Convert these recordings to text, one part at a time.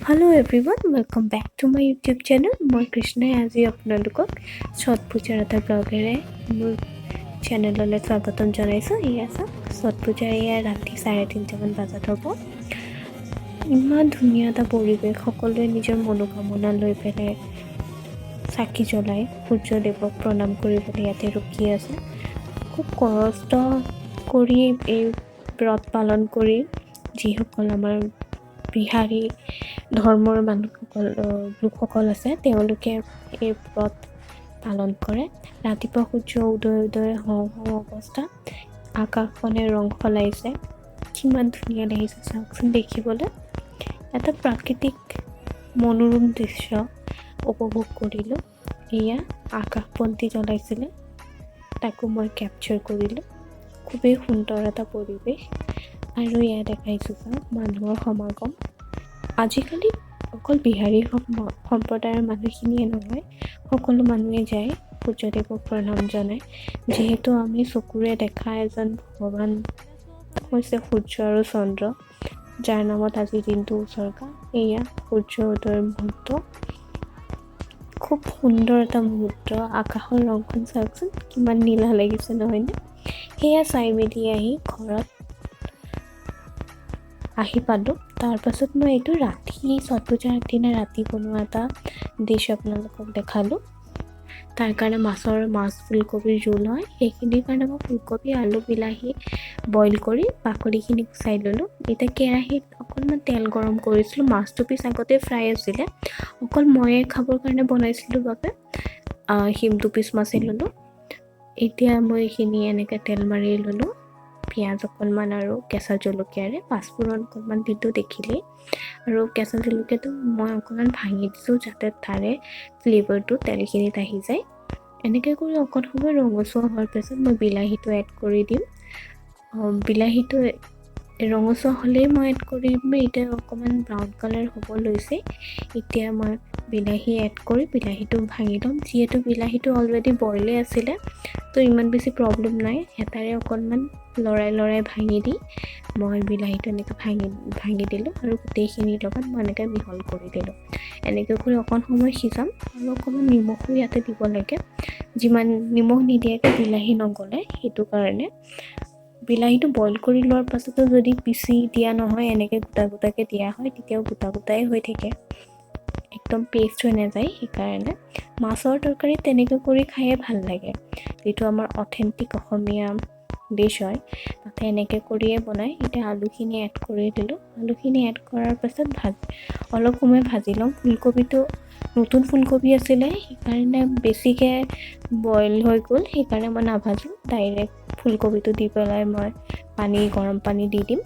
Hello everyone, welcome back to my YouTube channel. মই কৃষ্ণাই আজি আপোনালোকক ছট পূজাৰ এটা ব্লগেৰে মোৰ চেনেললৈ স্বাগতম জনাইছোঁ। এয়া চাওক, ছট পূজাৰ এয়া ৰাতি 3:30মান বজাত হ'ব। ইমান ধুনীয়া এটা পৰিৱেশ। সকলোৱে নিজৰ মনোকামনা লৈ পেলাই চাকি জ্বলাই সূৰ্যদেৱক প্ৰণাম কৰিবলৈ ইয়াতে ৰখি আছে। খুব কষ্ট কৰি এই ব্ৰত পালন কৰি যিসকল আমাৰ বিহাৰী ধৰ্মৰ মানুহসকল, লোকসকল আছে, তেওঁলোকে এই ব্ৰত পালন কৰে। ৰাতিপুৱা সূৰ্য উদয় উদয় হওঁ হওঁ অৱস্থা। আকাশখনে ৰং সলাইছে। কিমান ধুনীয়া লাগিছে চাওকচোন দেখিবলৈ। এটা প্ৰাকৃতিক মনোৰম দৃশ্য উপভোগ কৰিলোঁ। এয়া আকাশ বন্তি জ্বলাইছিলে, তাকো মই কেপচাৰ কৰিলোঁ। খুবেই সুন্দৰ এটা পৰিৱেশ। আৰু এয়া দেখাইছোঁ চাওক, মানুহৰ সমাগম। আজিকালি অকল বিহাৰী সম্প্ৰদায়ৰ মানুহখিনিয়ে নহয়, সকলো মানুহে যায়, সূৰ্যদেৱক প্ৰণাম জনায়। যিহেতু আমি চকুৰে দেখা এজন ভগৱান হৈছে সূৰ্য আৰু চন্দ্ৰ, যাৰ নামত আজিৰ দিনটো উছৰ্গা। এয়া সূৰ্য উদয়ৰ মুহূৰ্ত। খুব সুন্দৰ এটা মুহূৰ্ত। আকাশৰ ৰংখন চাওকচোন, কিমান নীলা লাগিছে নহয়নে? সেয়া চাই মেলি আহি ঘৰত আহি পালোঁ। তাৰপাছত মই এইটো ৰাতি, ছট পূজাৰ আগদিনা ৰাতি বনোৱা এটা ডিছ আপোনালোকক দেখালোঁ। তাৰ কাৰণে মাছ ফুলকবিৰ জোল হয়। সেইখিনিৰ কাৰণে মই ফুলকবি, আলু, বিলাহী বইল কৰি বাকলিখিনি গুচাই ল'লোঁ। এতিয়া কেৰাহীত অকণমান তেল গৰম কৰিছিলোঁ। মাছ দুপিচ আগতে ফ্ৰাই আছিলে। অকল ময়ে খাবৰ কাৰণে বনাইছিলোঁ বাবে সি দুপিচ মাছেই ল'লোঁ। এতিয়া মই এইখিনি এনেকৈ তেল মাৰি ল'লোঁ পিঁয়াজ অকণমান আৰু কেঁচা জলকীয়াৰে। পাঁচফোৰণ অকণমান দিলোঁ, দেখিলেই। আৰু কেঁচা জলকীয়াটো মই অকণমান ভাঙি দিছোঁ, যাতে তাৰে ফ্লেভাৰটো তেলখিনিত আহি যায়। এনেকৈ কৰি অকণ সময় ৰঙচুৱা হোৱাৰ পিছত মই বিলাহীটো এড কৰি দিম। বিলাহীটো ৰঙচুৱা হ'লেই মই এড কৰিম। এতিয়া অকণমান ব্ৰাউন কালাৰ হ'ব লৈছে। এতিয়া মই বিলাহী এড কৰি বিলাহীটো ভাঙি ল'ম। যিহেতু বিলাহীটো অলৰেডি বইলেই আছিলে, তো ইমান বেছি প্ৰব্লেম নাই। হেতাৰে অকণমান লৰাই লৰাই ভাঙি দি মই বিলাহীটো এনেকৈ ভাঙি ভাঙি দিলোঁ আৰু গোটেইখিনিৰ লগত মই এনেকৈ মিহল কৰি দিলোঁ। এনেকৈ কৰি অকণ সময় সিজাম আৰু অকণমান নিমখো ইয়াতে দিব লাগে। যিমান নিমখ নিদিয়াকৈ বিলাহী নগলে, সেইটো কাৰণে। বিলাহীটো বইল কৰি লোৱাৰ পাছতো যদি পিচি দিয়া নহয়, এনেকৈ গোটা গোটাকৈ দিয়া হয়, তেতিয়াও গোটা গোটাই হৈ থাকে, একদম পেষ্ট হৈ নাযায়। সেইকাৰণে মাছৰ তৰকাৰী তেনেকৈ কৰি খায়ে ভাল লাগে। যিটো আমাৰ অথেণ্টিক অসমীয়া ডিছ হয়, তাতে এনেকৈ কৰিয়ে বনায়। এতিয়া আলুখিনি এড কৰি দিলোঁ। আলুখিনি এড কৰাৰ পাছত অলপ সময় ভাজি ল'ম। ফুলকবিটো নতুন ফুলকবি আছিলে, সেইকাৰণে বেছিকৈ বইল হৈ গ'ল। সেইকাৰণে মই নাভাজোঁ, ডাইৰেক্ট ফুলকবিটো দি পেলাই মই গৰম পানী দি দিম।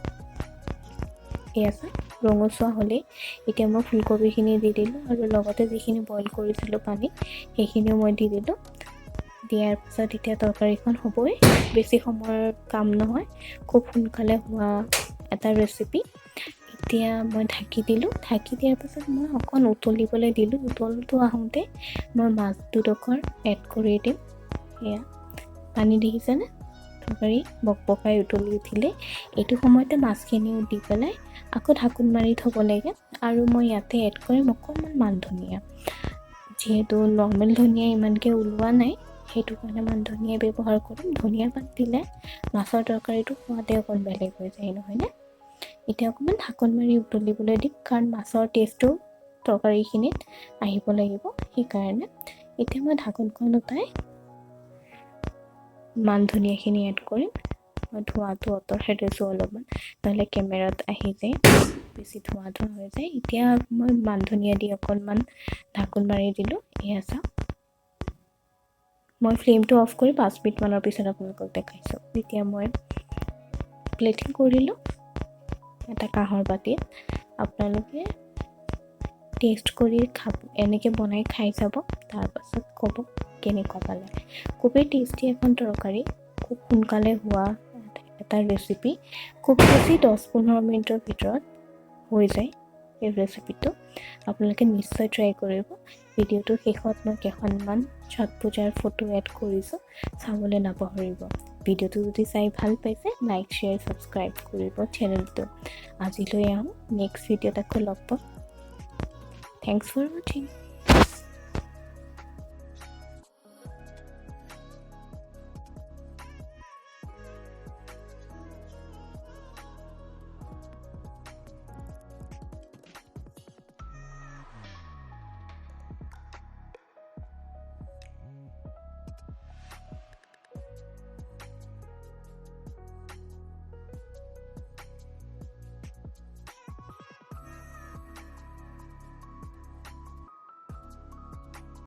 এয়া চাওক, ৰঙচুৱা হ'লেই এতিয়া মই ফুলকবিখিনি দি দিলোঁ আৰু লগতে যিখিনি বইল কৰিছিলোঁ পানী, সেইখিনিও মই দি দিলোঁ। দিয়াৰ পাছত এতিয়া তৰকাৰীখন হ'বই। বেছি সময়ৰ কাম নহয়, খুব সোনকালে হোৱা এটা ৰেচিপি। এতিয়া মই ঢাকি দিলোঁ। ঢাকি দিয়াৰ পাছত মই অকণ উতলিবলৈ দিলোঁ। উতলটো আহোঁতে মই মাছ দুডোখৰ এড কৰি দিম। এয়া পানী দেখিছেনে? তৰকাৰী বকবকাই উতলি উঠিলে এইটো সময়তে মাছখিনিও দি পেলাই আকৌ ঢাকোন মাৰি থ'ব লাগে। আৰু মই ইয়াতে এড কৰিম অকণমান মান ধনিয়া। যিহেতু নৰ্মেল ধনিয়া ইমানকৈ ওলোৱা নাই, সেইটো কাৰণে মান ধনিয়া ব্যৱহাৰ কৰিম। ধনিয়া পাত দিলে মাছৰ তৰকাৰীটো সোৱাদে অকণ বেলেগ হৈ যায়, নহয়নে? এতিয়া অকণমান ঢাকোন মাৰি উতলিবলৈ দিম, কাৰণ মাছৰ টেষ্টটো তৰকাৰীখিনিত আহিব লাগিব, সেইকাৰণে। এতিয়া মই ঢাকোনখন উঠাই মান ধনিয়াখিনি এড কৰিম। মই ধোঁৱাটো আঁতৰাই লৈছোঁ অলপমান, নহ'লে কেমেৰাত আহি যায়, বেছি ধোঁৱা ধোঁৱা হৈ যায়। এতিয়া মই মান ধনিয়া দি অকণমান ঢাকোন মাৰি দিলোঁ। এয়া চাওক, মই ফ্লেমটো অফ কৰি 5 মিনিটমানৰ পিছত আপোনালোকক দেখাইছোঁ। এতিয়া মই প্লেটিং কৰিলোঁ এটা কাঁহৰ বাতিত। আপোনালোকে টেষ্ট কৰি খাব, এনেকৈ বনাই খাই চাব, তাৰপাছত ক'ব কেনেকুৱা পালে। খুবেই টেষ্টি এখন তৰকাৰী, খুব সোনকালে হোৱা এটা ৰেচিপি। খুব বেছি 10-15 মিনিটৰ ভিতৰত হৈ যায় এই ৰেচিপিটো। আপোনালোকে নিশ্চয় ট্ৰাই কৰিব। ভিডিঅ'টোৰ শেষত মই কেইখনমান ছট পূজাৰ ফটো এড কৰিছোঁ, চাবলৈ নাপাহৰিব। ভিডিঅ'টো যদি চাই ভাল পাইছে, লাইক, শ্বেয়াৰ, ছাবস্ক্ৰাইব কৰিব চেনেলটো। আজিলৈ আহোঁ, নেক্সট ভিডিঅ'ত আকৌ লগ পাম। Thanks for watching.